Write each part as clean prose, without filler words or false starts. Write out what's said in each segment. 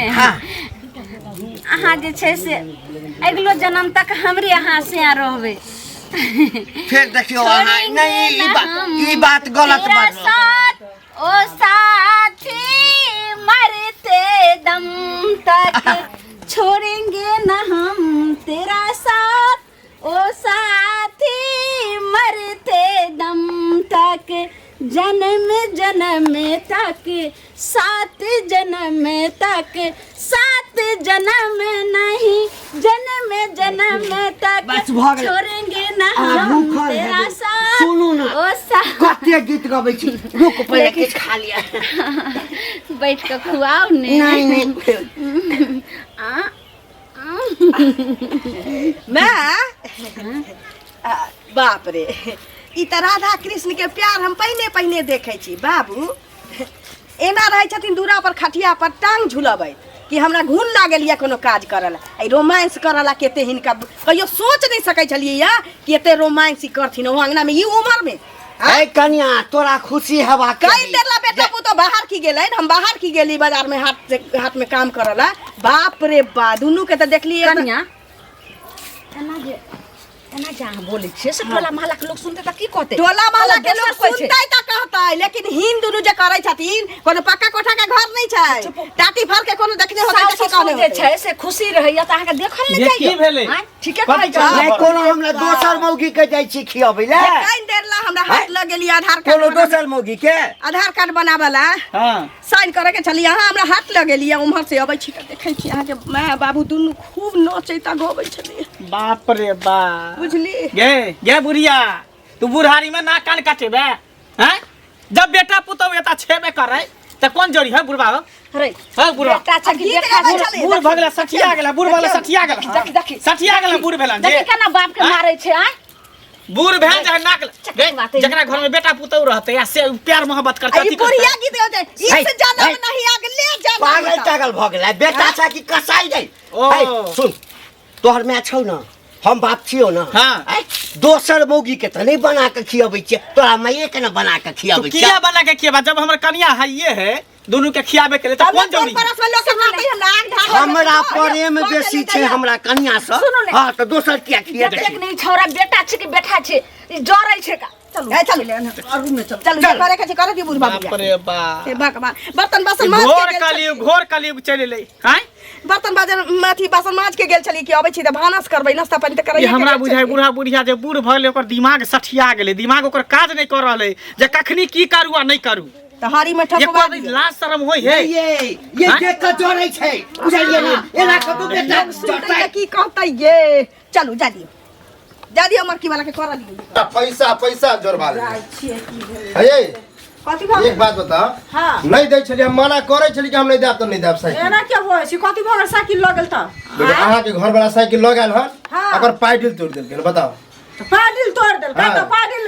ने अहाँ जे छै से अगिलो जन्म तक हमरे अहाँ से रहबै। फेर देखियौ अहाँ छोड़ेंगे नहीं ई ना बात हम ई बात गलत तेरा बात साथ ओ साथी मरते दम तक, छोड़ेंगे न हम तेरा साथ ओ साथी मरते दम तक, जन्म जन्म तक, सात जन्म तक, सात जन्म नहीं जन्म जन्म तक, बस भऽ गेलै। छोड़ेंगे न आ, हम भूखल तेरा हेबै। साथ सुनू न। ओ साथ। कते गीत गबै छी, रुक पहिले किछु खा लिअ। बैठ कऽ खुआउ ने। नहीं नहीं। आ माय बाप रे, ई तऽ राधा कृष्ण के प्यार हम पहिने पहिने देखै छी। बाबू एना रहै छथिन दूरा पर खटिया पर टांग झुलबैत कि हमरा घुन लागल यऽ कोनो काज करऽ ला, एहि रोमांस करऽ ला। कते हिनका कहियो सोच नहि सकै छलियै यऽ कि एते रोमांस ई करथिन ओ अंगना में ई उम्र में। ए कनिया, तोरा खुशी हेबाक कई चाही। देर ला बेटा पुतो बाहर की गेलै, हम बाहर की गेली बाजार में हाथ से हाथ में काम करऽ ला। बाप रे बा, दुनू के तऽ देखलियै। कनिया, एना जे अहाँ बोलै छियै से टोला मोहल्ला के लोग सुनतै तऽ की कहतै? टोला मोहल्ला के दोसर लोग कहै छै। सुनतै तऽ कहतै, लेकिन हिन दुनू जे करै छथिन, कोनो पक्का कोठा के घर नहि छै, टाटी फर के कोनो देखने होतै साउस तऽ की ससुर कहने जे होतै? छै से खुशी रहैया तऽ अहाँके देखल नहि जे जाइया। की भेलै? आँय, ठीके कहै कथी छै। नहीं कोनो हमरा दोसर मौगी के जाइ छी खियाबै ले। कई देर ला हमरा हाथ लग गेली आधार कार्ड कोनो दोसर मौगी के आधार कार्ड बनाबऽ ला हाँ साइन करे के छलियै, अहाँ हमरा हाथ लगेलियै। उम्हर से अबै छी तऽ देखै छी अहाँके माय बाबू दुनू खूब नचैत आ गबै छलियै। बाप रे बाप, बुझली गे गे बुढ़िया, तू बुढ़ारी में नाक कान काटेबे हैं? जब बेटा पुतहु एता छेबे करे त कोन जोड़ी है बुढ़बा हो? रे है बुढ़बा बेटा छै कि गीत देखा गाबै छै। छलै। बूढ़ भऽ गेला, सठिया गेला, बूढ़ भऽ गेला, सठिया गेला। देखी, देखी। सठिया गेला, बूढ़ भेला जे। देखी केना बाप के आँय? मारै छै। आँय बूढ़ भेल चाहे नाक चक्कर बात है। जकरा घर में बेटा पुतहु रहते या से प्यार मोहब्बत करते आ ई अथी करते। बुढ़िया गीत गाबै छै। है, इस जन्म है। नहीं अगले जन्म पागल तक। टागल भऽ गेलै, बेटा छै कि कसाई जाइ। ओ। है, सुन, तोहर माय छौ न, हम बाप छियौ न। हाँ। ऐ, दोसर मौगी के तऽ नहि बना के खियबै छियै, तोरा माइए के ने बना के तो खियबै किया छियै। बना के खिएबा जब हमर कनिया है ये है दुनू के खियाबे के लिए तऽ तब कोन टोल जरूरी? पड़ोस में लोग के कहतै हमरा आग ढाक हमरा प्रेम बेसी छै हमरा कनिया से। सुनू ने। हाँ तऽ दोसर किया खियेतै? जतेक नहि छौड़ा बेटा छै कि बेटा छै, ई जरै छै का। चलू ए, चलू रूम में चलू, चलू जे चल। करे के छै करे दियौ बुढ़बा बाप बुढ़िया। रे बाप, हे भगवान, बर्तन बासन माज के घोर गेल कलयुग, छलियै। घोर कलयुग चलि एलै। आँय बर्तन बाजन अथी बासन माज के गेल छलियै कि अबै छी तऽ भानस करबै, नाश्ता पानी तऽ ई करैये के हमरा गेल बुझाइ छलियै। बूढ़ा बुढ़िया जे बूढ़ भऽ गेलै ओकर दिमाग सठिया गेलै, दिमाग ओकर काज नहि कऽ रहल है जे कखनी की करू आ नहि करू। तऽ हरी में एको ठकवा आदमी दियौ। लाज शरम होइ है? ये आँय? देख कऽ जरै छै, बुझलियै ने? एना कतौ बेटा सुनतै जरतै। तऽ की कहतै ये? चलू जा दियौ, जा दियौ, मरकी वाला के करऽ दियौ। पैसा पैसा जोड़बा ले हे। कथी भऽ एक बात बताओ। हाँ। नहीं दै छलियै, हम मना करै छलियै कि हम नहीं देब तऽ नहीं देब साइकिल। एना क्या होइ छै? कथी भऽ गेल साइकिल लऽ गेल तऽ? देखियौ, अहाँके घर वाला साइकिल लऽ गेल हन। हाँ। ओकर पैडिल तोड़ि देलकै हन, बताउ। तऽ पैडिल तोड़ि देलकै हाँ। तऽ पैडिल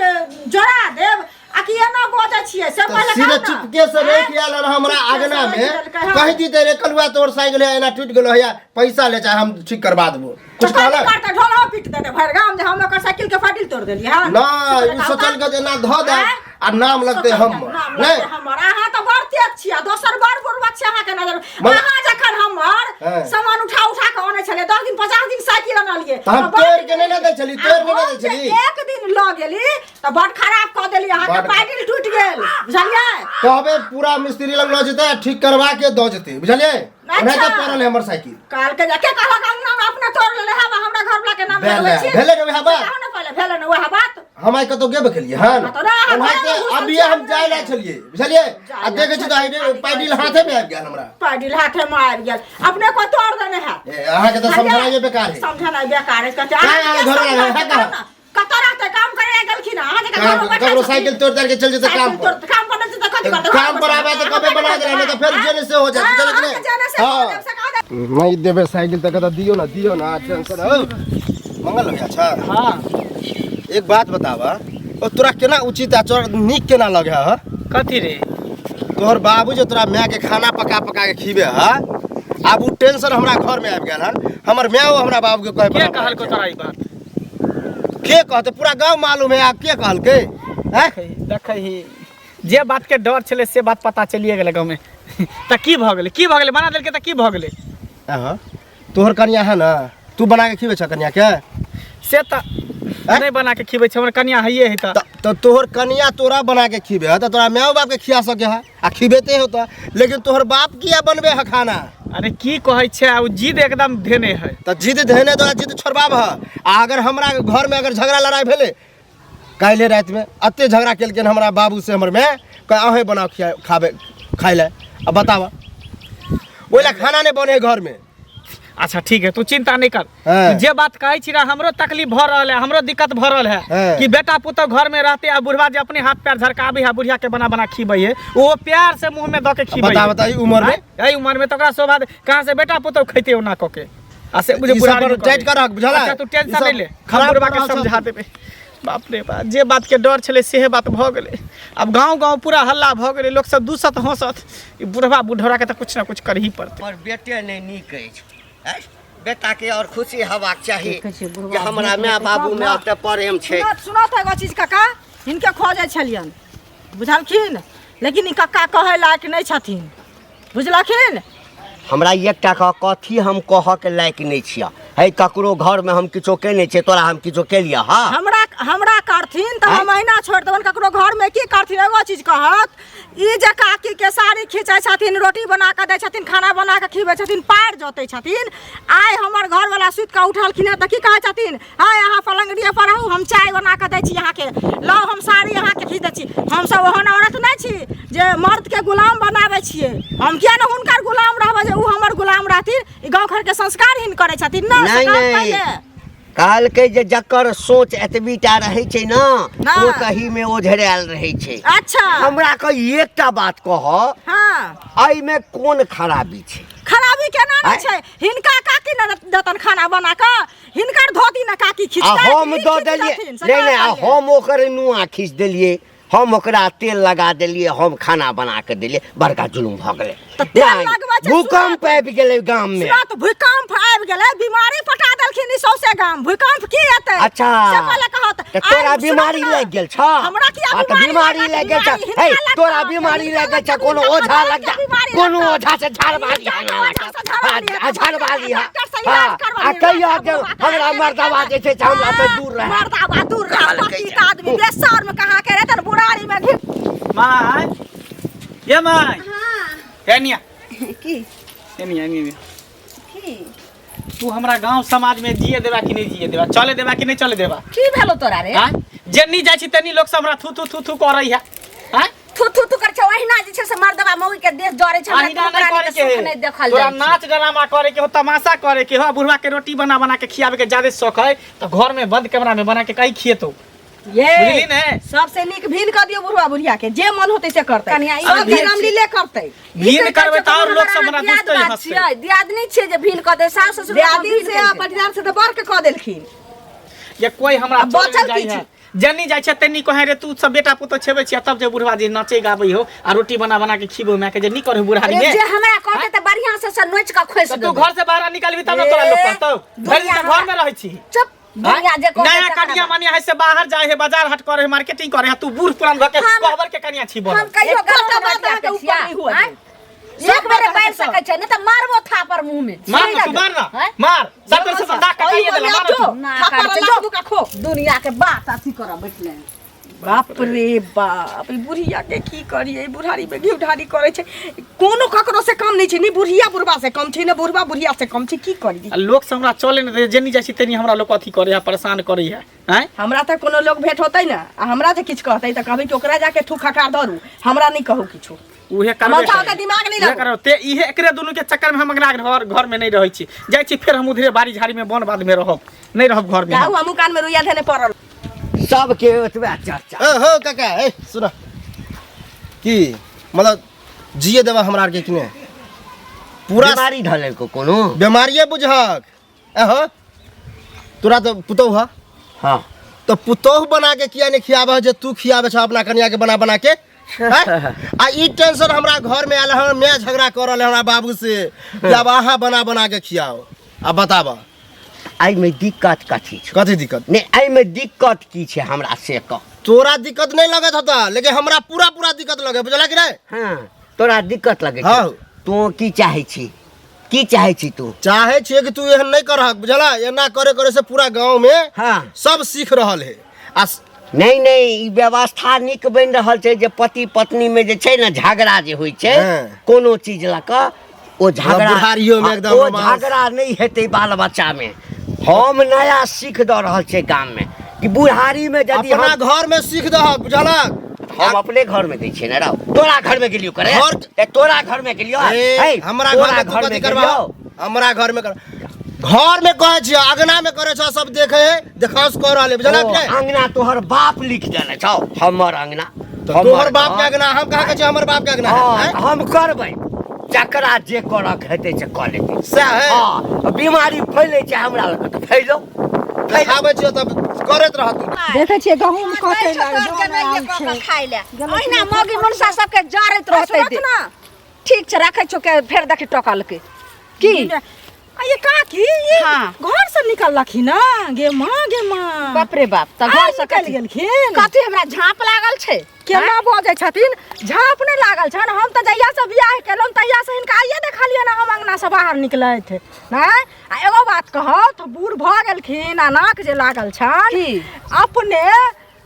जोड़ा देब आ कि एना बजै छियै से तऽ पहिले सीधे कहू ने। चुपके से आँय? राखि आयल हन हमरा चुपके से आंगना राखि में। देलकै, हाँ। कहि दितै रे कलुआ, तोर साइकिल है एना टूटि गेलो है, पैसा ले चाहे हम ठीक करबा देबो। तऽ कुछ कथी कहलक करतै? ढोलहो पीट देतै भरि गाम जे हम ओकर साइकिल के पैडिल तोड़ि देलियै हन। नहि, ई सोचल के जे एना धऽ दे आँय? आ नाम लगतै हमर। नाम नहि लगतै हमर। अहाँ तऽ बड़ तेज छियै आ दोसर बड़ बुड़बक छै अहाँके नजर। मगर- अहाँ जखन हमर हाँ। सामान उठा उठा के अनै छलियै, 10 दिन 50 दिन साइकिल अनलियै, तऽ हम बड़ तोड़ि के नहि ने दै छली, तोड़ि के नहि आ दै छली। हम जे एक दिन लऽ गेली तऽ बड़ खराब कऽ देली, अहाँके बड़- पैडिल टूटि गेल, बुझलियै? कहबै पूरा मिस्त्री लग लऽ जेतै आ ठीक करवा के दऽ जेतै, बुझलियै? अच्छा। ओनाहिते पड़ल है हमर साइकिल। कहलकै जे के कहलक अंगना में अपने तोड़ लेले हब, हमरा घर वाला के नाम भेलै, लगबै छी। भेलै ने वएह बात? से कहू ने पहिले, भेलै ने वएह बात? हम आइ कतौ गेबे केलियै हन? हाँ, तऽ नहि, ओनाहिते घरमे घुसल अभिये छियै, हम जाय ला छलियै, बुझलियै? आ जाय ला देखै छी तऽ छलियै, पैडिल हाथे में आबि गेल हमरा। पैडिल हाथे में आबि गेल, अपने को तोड़ देने है। ए, अहाँके तऽ समझनाइए बेकार है। समझनाइ बेकार है। कहते काहे अहाँ घर वाला है कहाँ? कतऽ रहतै? काम करे ला गेलखिन अहाँ जे काम घर में बैठल ककरो छथिन। साइकिल तोड़ ताड़ के चलि जेतै काम साइकिल पर। तोड़ काम पर नहि जेतै, कथी करतै? काम पर आबै तऽ कबे बना देला, नहि तऽ फेर जेने से हो जात, बुझलियै कि हाँ, नहि? जेने से हो हाँ। जात, से कहा दे। नहीं देबै साइकिल तऽ कहता दियौ ना, दियौ ना, टेंशन हो। मंगल भैया अच्छा। हाँ। एक बात बतावा, ओ तोरा केना उचित आ तोरा नीक केना लगे ह? कथी रे? तोहर बाबू जे तोरा माय के खाना पका पका के खिबे ह, आब उ टेंशन हमरा घर में आबि गेल हन। हमर माय हमरा बाबू के कहे के पर कहलको तोरा ई बात? के कहते? पूरा गांव मालूम है। आब के कहलकै? हैं? देखै ही जे बात के डर छलै से बात पता चलिए गेलै गाँवमे। तऽ की भऽ गेलै, की भऽ गेलै? बना देलकै तऽ की भऽ गेलै? अहाँ तोहर कनिया है ना, तू बना के खिबै छ कनिया के? से तऽ नहि बना के खिबै छै, हमर कनिया हइए है। तऽ तऽ तोहर कनिया तोरा बना के खिबे है तऽ तोरा माय बाप के खिया सके है आ खिबेते हो तऽ, लेकिन तोहर बाप किया बनबे है खाना? अरे की कहै छै, ओ जिद एकदम धेने है। तऽ जिद धेने तोरा जिद छोड़बाब है। आ अगर हमरा घर में अगर झगड़ा लड़ाई भेलै, काल्हि राति में एते झगड़ा केलखिन हमरा बाबू से हमर माय, कहे अहें बनाओ खिया खाबे खाइ लए। आ बताबऽ, ओहि लए खाना नहि बने है घर में। अच्छा ठीक है, तू चिंता नहीं कर। हाँ। जे बात कहै छी ना, हमरो तकलीफ भऽ रहल है, हमरो दिक्कत भऽ रहल है। हाँ। कि बेटा पुतोह घर में रहते आ बुढ़वा जे अपने हाथ पैर झरकाबे है, बुढ़िया के बना बना खिबै है, ओ प्यार से मुंह में दऽ के खिबै बता है। बता, ई उम्र में? एहि उम्र में तो ओकरा शोभा दे, कहाँ से बेटा पुतोह खैते ओना कऽ के। आ से बुझे ई सब बुढ़ारी पर में टाइट करै। कर रख, बुझला? अच्छा तू टेंशन ई सब नहीं ले, खराब हम बुढ़वा के बनाओ सब। समझा देबै। बाप रे बाप, जे बात के डर छलै सेहे बात भऽ गेलै। आब गाँव गाँव पूरा हल्ला भऽ गेलै, लोक सब दूसत हँसत। ई बुढ़वा बुढ़ौरा के तऽ कुछ ना कुछ करही पड़तै। पर बेटे नहि नीक अछि, आँय? बेटाके आओर खुशी हेबाक चाही देखै छियै बुढ़वा जे हमरा माय बाबूमे एते प्रेम छै। सुनत सुनत एगो चीज काका, हिनके खोजै छलियनि बुझलखिन, लेकिन ई कक्का कहै लायक नहि छथिन बुझलखिन। हमरा एकटा कह कथी हम कहऽके लायक नहि छियै है, ककरो घरमे हम किछो केने छियै, तोरा हम किछो केलियै? हँ हमरा हमरा करथिन तऽ हम अहिना छोड़ि देबनि, ककरो घरमे की करथिन? एगो चीज कहत, ई जे काकी के साड़ी खींचै छथिन, रोटी बना कऽ दै छथिन, खाना बना कऽ खिबै छथिन, पाएर जोतै छथिन। आइ हमर घरवला सुति कऽ उठलखिन हँ तऽ की कहै छथिन? आइ अहाँ पलङ्गड़िए पर रहू, हम चाय बना कऽ दै छी अहाँके, लाउ हम साड़ी अहाँके खींच दै छी। हमसब ओहन औरत नहि छी जे मर्दके गुलाम बनाबै छियै। हम किया ने हुनकर गुलाम रहबै जे ओ हमर गुलाम रहथिन? ई गाँव घरके संस्कारहीन करै छथिन ने। नहि से कहत नहि पहिले। कहलकै जे जकर सोच एतबी टा रहै छै ने, ना। ओ तही में ओझरायल रहै छै। अच्छा हमरा के एकटा बात कह, हाँ एहिमे कोन खराबी छै? खराबी केना नहि आँय? छै? हिनका काकी ने देतन खाना बना कऽ, हिनकर धोती ने काकी आ खींचतै, हम ई दऽ खींच देलियै देथिन, से नहि नहि, आ कहलियै। हम ओकर नुआ खींच देलियै, हम ओकरा तेल लगा देलियै, हम खाना बना कऽ देलियै, बड़का जुलुम भऽ गेलै। तऽ तेल नहि, लगबै छै, भूकंप आबि गेलै गाम में। सुना तऽ भूकंप आबि गेलै, बीमारी पटा देलखिन ई सौंसे गाम, भूकंप की एतै? अच्छा। से पहिले कहत। तऽ तोरा आइ सुनत बीमारी ने। लागि गेल छ? हमरा किया आ तऽ बीमारी लागि गेल छ? बीमारी हे हिनका तोरा लगतौ, बीमारी हिनका लागि गेल छ, लगतौ, कोनो हिनका ओझा लगतौ, लग जा, बीमारी कोनो लगतौ। ओझा से झाड़वाली हिनका है, ओझा से झाड़वाली है, आ, झाड़वाली है। डॉक्टर से इलाज हाँ, करवाली आ है, कहियो डॉक्टर जे बाबा हमरा के मर्दावा जे छै से हमरा से दूर रहै। मर्दावा दूर रहै, कहलकै पतित जे। आदमी बेसर्म कहाँ के रहतन बुढ़ारी में घी। माय ये माय, एनिया की? एनिया एनिया। की? तू हमरा गांव समाज में जिए देबा कि नहीं जिए देबा, चले देबा कि नहीं चले देबा? की भेलो तोरा रे? हाँ? जेन्नी जाइ छी तेन्नी लोक सब हमरा थू थू थू थू करै है। हाँ? थू थू थू कर छौ, अहिना जे छै से मर्दबा मौगी के देह जरै छै, हमरा अहिना कोनो नहीं प्राणी करे के के सुख नहीं देखल तोरा जाइ छै। नाच ड्रामा करे के हो, तमाशा करे के हो, बुढ़वा के रोटी बना बना के खियावे के ज्यादा शौक है तो घर में बंद कमरा में बना के कहीं खिएतो, ये बुझली ने? सबसे नीक भीन कर दियौ बुढ़वा बुढ़िया के, जे मन होतै से करतै, कनिया, ई सब भेल रामलीले करतै। भीन करबै तऽ आओर लोक सब हमरा हमरा दुसतै दियाद बात हँसतै। छियै, दियादनी छियै जे भीन कऽ दे, सास ससुर दियादिन से आ पटीदार से तऽ बड़ के कऽ देलखिन। ये कोई हमरा आ बचल चले की जाइ है, जन्नी जाइ छै तेन्नी कहे रे तू सब बेटा पुतोह छेबै छियै, तब जे बुढ़वा जे नाचे गाबै हो आ रोटी बना बना के खिबो माय के जे नी करे बुढ़ारी अरे में। जे हमरा कहतै तऽ बढ़ियां से से नोचि कऽ खोसि तऽ तू देबै। घर से बाहर निकलबी तब ने तोरा लोक कहतौ, भरि दिन तऽ घर में रहै छी। चुप, दुनिया जे कहतै नया तकरा कनिया बात। मनिया है से बाहर जाए है, बाजार हाट करे है, मार्केटिंग करे है, तू बूढ़ पुरान भऽ के हम- कहबर के कनिया छी बनल। हम कहियो एकोटा गलत बात बात अहाँके ऊपर छियै नहि हुअ आँय? देब। एक बेर बात बाजि अहाँके सकै छै, नहि तऽ मारबो थापर मुँह में। मार ना तू, मार ना, आँय? मार सब से दाग कटाइए देला, मार तू। ना थापड़ करै छै, लात बुका खो। दुनिया के बात अथी करऽ बैठले। बाप रे बाप, ई बुढ़िया के की करियै? ई बुढ़ारी में घी ढारी करै छै, कोनो ककरो से कम नहि छै, ने बुढ़िया बुढ़बा से कम छै, ने बुढ़बा बुढ़िया से कम छै, की करियै? आ लोक से हमरा चले नहि दै, जेनी जाइ छी तेनी हमरा लोक अथी करे है, परेशान करे है। आँय? हमरा तऽ कोनो लोक भेंट होतै ने आ हमरा जे किछु कहतै तऽ कहबै कि ओकरा जाके थूक हकार धरू, हमरा नहि कहू किछु। उहे करबे माथा करै। ओते दिमाग नहि उहे लगो। करब ते इहे एकरे दुनू के चक्कर में हम अंगना घर घर में नहीं रहै छी, जाइ छी फेर हम उधरे बाड़ी झाड़ी में वन बाध में रहब, नहीं रहब घर में। जाउ, हमहूँ कान में रुइया धेने पड़ल। सबके ओतबे चर्चा। ए हो काका, ए सुन, की मतलब जिए देबा हमरा आरके कि नहि? पूरा बीमारी धऽ लेलको कोनो बीमारिए बुझहक। ए हो तोरा तऽ पुतोह है। हाँ। तऽ पुतोह बना के किया नहीं खियाबह जे तू खियाबे छ अपना कनिया के बना बना के? हैं? आ ई टेंशन हमरा घर में आयल, हमर माय झगड़ा कर रहल हमरा बाबू से कि आब अहाँ बना बना के खियाओ। आ बताबह एहिमे दिक्कत कथी छौ? कथी दिक्कत? नहि, एहिमे दिक्कत की छै हमरा से कह। तोरा दिक्कत नहीं लगत होता, लेकिन हमरा पूरा पूरा दिक्कत लगे, बुझला कि नहीं? हाँ। तोरा दिक्कत लगै छौ हाँ। तू की चाहै छी की चाहै छी तू चाहे छियै कि तू एहन नहि करहक बुझला एना करे करे से पूरा गाँव में हाँ। सब सीख रहल है आ नहि नहि ई व्यवस्था नीक बनि रहल छै जे पति पत्नी में जे छै ने झगड़ा जे होइ छै हाँ। कोनो चीज लऽ कऽ ओ झगड़ा बुढ़ारियो में एकदम ओ रोमांस। झगड़ा नहि हेतै बाल बच्चा में हम नया सीख दऽ रहल छै गाम में कि बुढ़ारी में यदि अपना हम घर में सीख दहक बुझलक हम अपने घर में दै छियै ने रौ तोरा घर में गेलियो करे घर- ए, तोरा घर में गेलियो ए, हे, हमरा तोरा घर में तू घर कथी में करबा गेलियो हमरा घर में कर घर में कहै छियै अगना में करै छौ सब देखे है देखांस कऽ रहल है बुझलक ओ, ने अंगना तोहर बाप लिख देने छौ हमर अंगना तऽ हमर तोहर बाप के घर। अगना हम कहाँ कहै छियै हमर बाप के अगना है, हाँ, हैं? हम करबै जकरा जे करक हेतै से कऽ लेतै सएह है हँ बीमारी फैलै छै हमरा लग तऽ फैलो देखाबै छियै तब करैत रह तू देखै छियै गहूँम कटै लागल खाइ ले ओहिना मौगी मनुष्य सबके जरैत रहतै सुनत ना ठीक छै राखै छौ के फेर देखी टकलके की आ ये काकी ये हाँ। घर से निकललखिन ना गे माँ गे माँ बाप रे बाप तऽ आइ घर से निकलि कथी गेलखिन कथी हमरा झाँप लागल छै केना बजै छथिन झाँप नहि लागल छनि हम तऽ जहियासँ बियाह केलहुँ तहियासँ हिनका आइए देखलियनि हम अङ्गनासँ बाहर निकलैत नहि आ एगो बात कहौ तऽ बूढ़ भऽ गेलखिन आ नाक जे लागल छनि की? अपने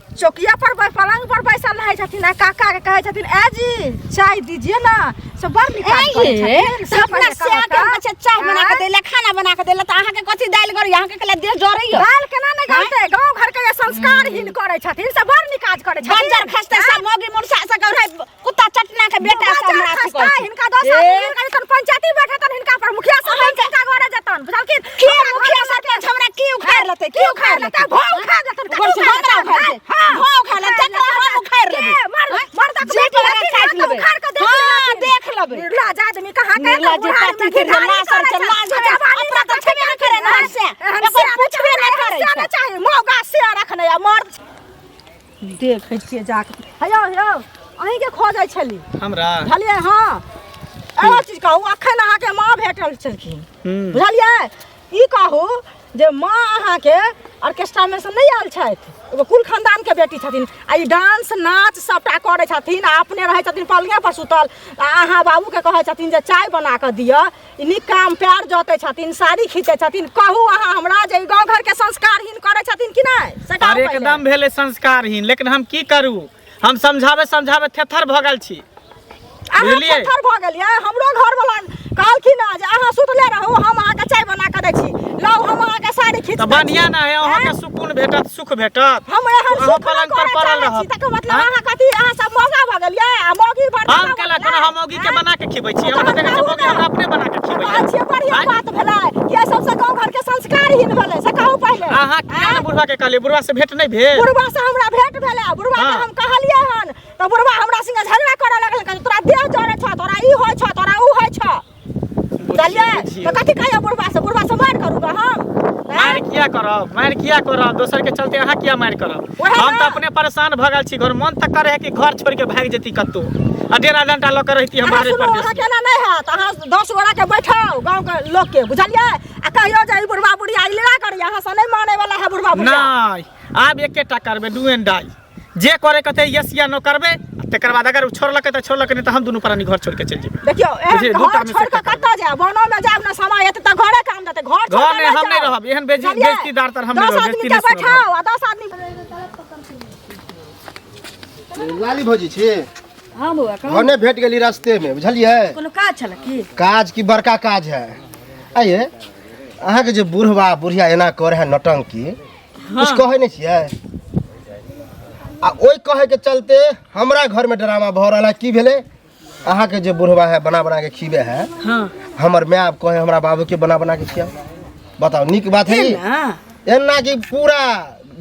चौकिया पर पलंग पर बैसल रहै छथिन आ काका के कहै छथिन ए जी चाय दीजिए ना से बड़ नीक काज करै ए ये, छथिन से अपना पहिले से आके कहता। हम बच्चा चाय बना के आँय? देले खाना बना के देले तऽ अहाँके कथी दालि गड़ी अहाँके कहले देह जरैया दालि केना नहि गलतै गाँव घर के जे संस्कारहीन करै छथिन से बड़ नीक काज करै छथिन बंजर खसते सब मौगी मुनसा से कहै कुत्ता चटना के बेटा सब बंजर हमरा अथी खसता, करै छै। हिनका दस ए, आदमी मिल के जतन पंचायती बैठेतन हिनका पर मुखिया सरपंच हिनका घरे जेतन बुझलखिन के हमरा मुखिया घरमे सरपंच हमरा की उखाड़ लेतै की उखाड़ लेतै भौ उखाड़ लेतन गोर से हमरा उखाड़ दे हां भौ उखाड़ लेतै जकरा हम उखाड़ लेबै के मर्द मर्दक जीभ बेटी लगा रहथिन काटि ना, तऽ लेबै। उखाड़ के देख हाँ, लेथिन। देख लेबै। निर्लज आदमी कहाँ के निर्लज पति के लाज छै, लाज है। अपना तऽ छेबे नहि करै ने हमसे। एकर पुछबे नहि करै छै। चाही मौगा से रखने आ मर्द देखै छियै जाके हेयौ हेयौ अहीँके खोजै छली हमरा बुझलियै हँ एगो चीज कहू अखन अहाँके माँ भेटल छलखिन बुझलियै ई कहू जे माँ अहाँके ऑर्केस्ट्रामे से नहि आयल छथि एगो कुल खानदानके बेटी छथिन आ ई डांस नाच सभटा करै छथिन आ अपने रहै छथिन पलंगे पर सुतल आ अहाँ बाबूके कहै छथिन जे चाय बना कऽ दिअ ई नीक काम पैर जोतै छथिन साड़ी खींचै छथिन कहू अहाँ हमरा जे ई गाँव घरके संस्कारहीन करै छथिन कि नहि से कहू अरे पहिले। एकदम भेलै संस्कारहीन लेकिन हम की करू हम समझाबै समझाबै थेथर भऽ गेल छी अहाँ बुझलियै? थेथर भऽ गेलियै हमरो घरवला कहलखिन हँ जे अहाँ सुतले रहू हम अहाँके चाय बना कऽ दै छी लाउ हम अहाँके साड़ी खींच तऽ दै छी। बढ़िआँ ने है अहाँके सुकून भेटत सुख भेटत हम एहन अहाँ सुख पलंग पर करऽ पड़ल चाहै छी रहब तकर मतलब आँय? अहाँ कथी अहाँ सब मौगा भऽ गेलियै आ मौगी बड़ हम केला कोनो हम मौगी के बना के खिबै छी हम तऽ देखै छियै मौगी हमरा अपने बना के खिबै कहै छियै बढ़िआँ बात भेलै कि एहि सबसँ गाँव घरके संस्कारहीन भेलै से कहू पहिले अहाँ किया ने बुढ़वा के कहलियै बुढ़वा से भेंट नहि भेल बुढ़वा से हमरा भेंट भेलै बुढ़वा के हाँ। हम कहलियै हन तऽ बुढ़वा हमरा संगे झगड़ा करऽ लगल कहै तोरा देह जरै छौ तोरा ई होइ छौ तोरा ऊ होइ छौ बुझलियै तऽ कथी कहियै बुढ़वा से बुढ़वा से मारि करू गे हम मारि किया करब मारि किया करब दोसर के चलते अहाँ किया मारि करब वएह हम ना। तऽ अपने परेशान भऽ गेल छी घर मन तऽ करे है कि घर छोड़ के भागि जेती कतौ आ डेरा डंटा लऽ के रहिती हम अहाँ बाहरे सुनू परदेश अहाँ केना नहि हैत अहाँ 10 गोरा के बैठाउ गाँव के लोक के बुझलियै आ कहियो जे ई बुढ़वा बुढ़िया ई लीला करैया अहाँ से नहि मानै वाला है बुढ़वा बुढ़िया नहि आब एकेटा करबै do and die जे करे कहते यस या नो करबै आ तकर बाद अगर ओ छोड़लकै तऽ छोड़लकै नहि तऽ हम दुनू प्राणी घर छोड़ के चलि जेबै देखियौ एहन बुझलियै, दूटा घर में से छोड़ के एकटा कतऽ जायब वनो में जायब ने समय एतै तऽ घरे काम देतै घर छोड़ घर के नहि, हम नहि जाउ। रहब, एहन बुझलियै? बेइज्जतीदार तर हम नहि 10 रहब, आदमी बेइज्जती के नहि सुनब। बैठाउ आ 10 आदमी लाली भौजी छी हाँ बौआ कहू भने भेट गेली रास्ते में बुझलियै कोनो काज छल की काज की बड़का काज है आइए अहाँके जे बुढ़वा बुढ़िया एना करे है नौटंकी कुछ कहै नहि छियै आ ओहि कहै के चलते हमरा घर में ड्रामा भऽ रहल है की भेलै अहाँके जे बुढ़वा है बना बना के खीबे है हाँ हमर माय आब कहे हमरा बाबू के बना बना के खियाओ बताओ नीक बात है ई? ना एना कि पूरा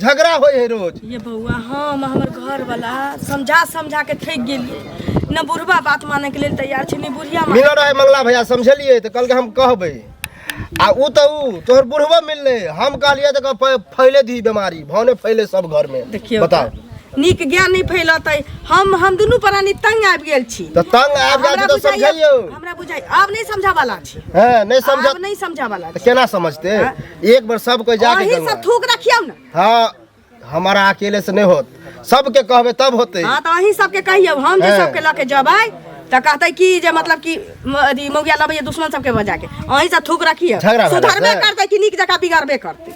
झगड़ा होइ है रोज ये बौआ हम हमर घरवाला समझा समझा के थकि गेलियै न बुढ़वा बात माने के लेल तैयार छै ने बुढ़िया माने मिलल रहे मंगला भैया समझलियै तऽ कहलकै हम कहबै आ उ तऽ उ तोहर बुढ़बो मिललै हम कहलियै तऽ फैले दी बीमारी भावने फैले सब घर में देखियौ बताओ नीक ज्ञान नहि फैलतै हम हम दुनू प्राणी तंग आबि गेल छी तऽ तंग आबि जाइ हमरा छै तऽ बुझाइया समझैयौ हमरा बुझाइ आब नहि समझावाला छी हैं नहि समझ आब नहि समझावाला तऽ छी केना समझते एक बार सब कोई जाके अहीं गंगा सब थूक रखियौ ने हाँ हमारा अकेले से नहीं होत सबके कहबे तब होते हाँ तऽ अहीं सबके कहियौ हम जे हैं। सबके लऽ के जेबै तऽ कहतै कि जे मतलब कि अथी मौगिया लबैया दुश्मन सबके बजा के अहीं सब थूक रखिए झगड़ा भेलै सुधरबे से? करतै कि नीक जकाँ बिगड़बे करतै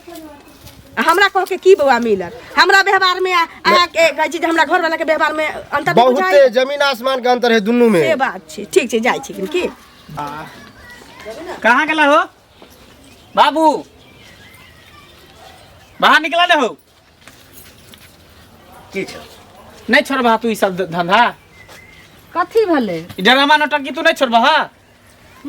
आ हमरा कह के की बौआ मिलत हमरा व्यवहार में अहाँके कहै छी जे हमरा घरवाला के व्यवहार में अंतर नहि बहुते बुझाइए? जमीन आसमान के अंतर है दुनू में से बात छै ठीक छै जाइ छी की कहाँ गेला हो बाबू बाहर निकला ने हो की छै नहीं छोड़बा तू ई सब धंधा कथी भेलै ई ड्रामा नौटंकी तू नहीं छोड़बा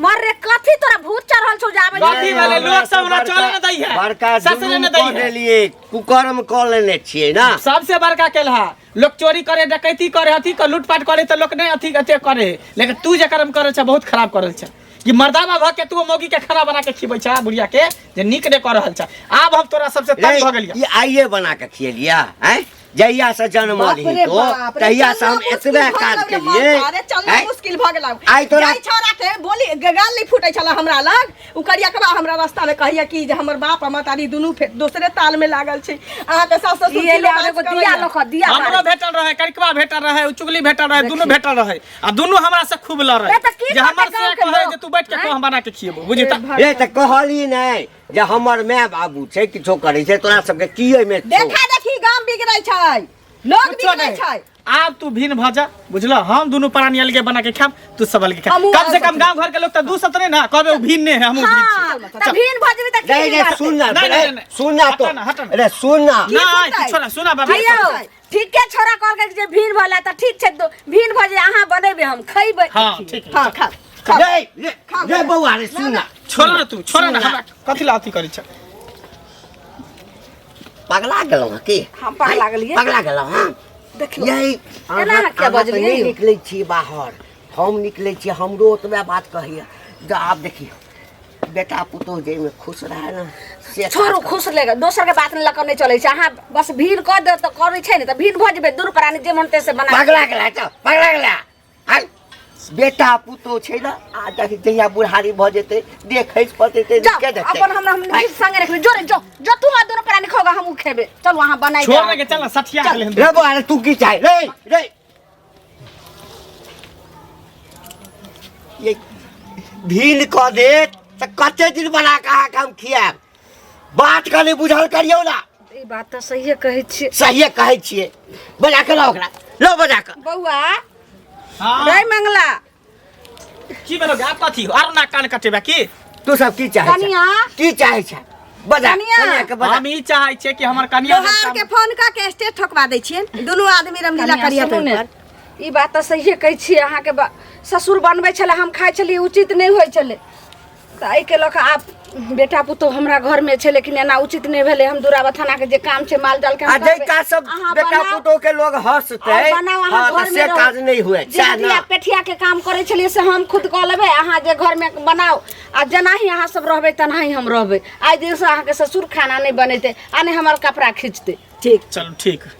मर रे कथी तोरा भूत चढ़ल छौ जाबे कथी भेलै लोक सब हमरा चले न दै है बड़का ससरे जुलुम न दै कऽ है देलियै कुकर्म कऽ लेने छियै ना सबसे बड़का केलहा लोग चोरी करे डकैती करे अथी कर लूटपाट करे तऽ लोक नहीं अथी अथे करे लेकिन तू जे कर्म करे छ बहुत खराब करे छ कि मर्दाना भऽ के तू मौगी के खाना बना के खिबै छ बुढ़िया के जे नीक नहि कऽ रहल छ आब हम तोरा सबसे तंग भऽ गेलियै ई आइए बना के खियलिया आँय जहिया से जन्मल बाप ही रे तो बाप रे, तहिया से हम चलना एतबे मुश्किल भऽ काज गेल रे केलिए बाप रे, चलना आँय? मुश्किल भऽ गेल आइ तोरा- जाहि छौड़ा के बोली गाल नहीं फूटे छला हमरा लग उ करिया के बा हमरा रास्ता में कहिया कि जे हमर बाप आ महतारी दुनू फेर दोसरे ताल में लागल छै अहाँ के सास ससुर ई एले आब एगो दिया लऽ कऽ दिया हमरो बारै। भेटल रहे करिकवा भेटल रहे उ चुगली भेटल रहे दुनू भेटल रहे आ दुनू हमरा से खूब लड़े ए, तऽ की जे हमर करतै से गाँवके कहे लोक? जे तू बैठ के आँय? हम बना के खिएबो बुझी तऽ रे तऽ कहली नहि जे हमर माय बाबू छै किछो करै छै तोरा सबके की एहिमे छौ? देखा देखी गाम बिगड़ै छै लोग कुछो बिगड़ै नहीं। छै आब तू भिन्न भऽ जा बुझल हम दुनू प्राणी अलगे बना के खाब तू सब अलगे खा हमहूँ कम से कम अलग गांव घर के लोग तो दू सब नहीं ना कहबे उ भिन्न है हमहूँ भिन्न हाँ, छी तऽ भिन्न भऽ जेबही तऽ की नहीं नहीं बिगड़तै? सुन ना नहीं, नहीं, नहीं। सुन ना तो हटा ना, हटा ना। अरे सुन ना ना सुनतै? छोड़ा सुना बाबू भैया ठीके छोरा कहलकै जे भिन्न भऽ तऽ ठीक छै भिन्न भऽ जे अहाँ बनेबै हम खैबै हाँ ठीक है हाँ खा खा रे रे रे बौआ रे सुन ना छोड़ ना तू छोड़ ना हमरा कथी ला अथी करै छ पगला गेलहुँ हँ की हम पगला गेलियै। पगला गेलहुँ हँ देखियौ यही एना अहाँ किया अहाँ तऽ बजलियै नहि यौ? निकलै छी बाहर हम निकलै छी हमरो ओतबे बात कहैया जे आब देखियौ बेटा पुतोह जाहिमे खुश रहै ने से छोड़ू खुश लेगा दोसर के बात लऽ कऽ नहि चलै छै अहाँ बस भीड़ कऽ दे तऽ करै छै ने तऽ भीड़ भऽ जेबै दूर प्राणी जे मन से बना पगला गेला तऽ पगला गेला आय बेटा पुतोह छै ने आ देख जहिया बुढ़ारी भऽ जेतै देखै पतेतै जाओ के देखतै अपन हमरा हम संगे रखबे जोरे जो जो तू आ दोनों प्राणी खोगा हम खेबे चल वहां बनाई छोड़ ना के चल ना सठिया गेलै हन। रे बौआ रे तू की चाहे रे रे ये भीड़ कऽ देत तऽ कते दिन बना कऽ अहाँके हम खियाएब बात कनि बुझल करियौ ना ई बात तऽ सहिए कहै छियै सहिए कहै छियै बजा कऽ लाउ ओकरा लो बजा कऽ बौआ हाँ रे मंगला की भेलो आब कथी आर ना कान कटेबा की तू सब की चाहै छह कनिया। की चाहै छह बजा कनिया। कनिया के बजा हम ई चाहै छियै कि हमर कनिया लोहार के फोन कऽ के स्टेज ठोकवा दै छियनि दुनू आदमी रमलीला कनिया, करिया सुनू ने, ई बात तऽ सहिए कहै छियै अहाँके ससुर बनबै छलै हम खाइ छलियै उचित नहि होइ छलै तऽ एहिके लऽ कऽ आब बेटा पुतोह हमरा घरमे छै लेकिन एना उचित नहि भेलै हम दुराबा थानाके जे काम छै माल जालके हम आ जे करबै। काज सब अहाँ बेटा बनाउ। पुतोह के लोग हंसतै और बनाउ अहाँ हाँ, तऽ घरमे से रहू। काज नहि हुए जे सएह हटिया ना पेठिया के काम करै छलियै से हम खुद कऽ लेबै अहाँ जे घरमे बनाउ आ जेनाही अहाँ सब रहबै तेनाही हम रहबै आइ दिनसँ अहाँके ससुर खाना नहि बनेतै आ नहि हमर कपड़ा खींचतै ठीक चलू ठीक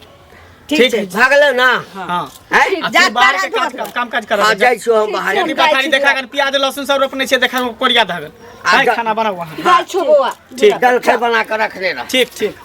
ठीक ठीक छै है। भऽ गेलै ना हाँ हैं? आ जा तू बाहर के तारा काज धो। काम काज कर हाँ जाइ छियौ हम बाहर खेती पथारी देखा कर प्याज लहसुन सब रोपने छियै देखा कोरिया धगल आ खाना बनाउ अहाँ जाइ छौ बौआ ठीक जलखै बना कऽ रखने रह ठीक ठीक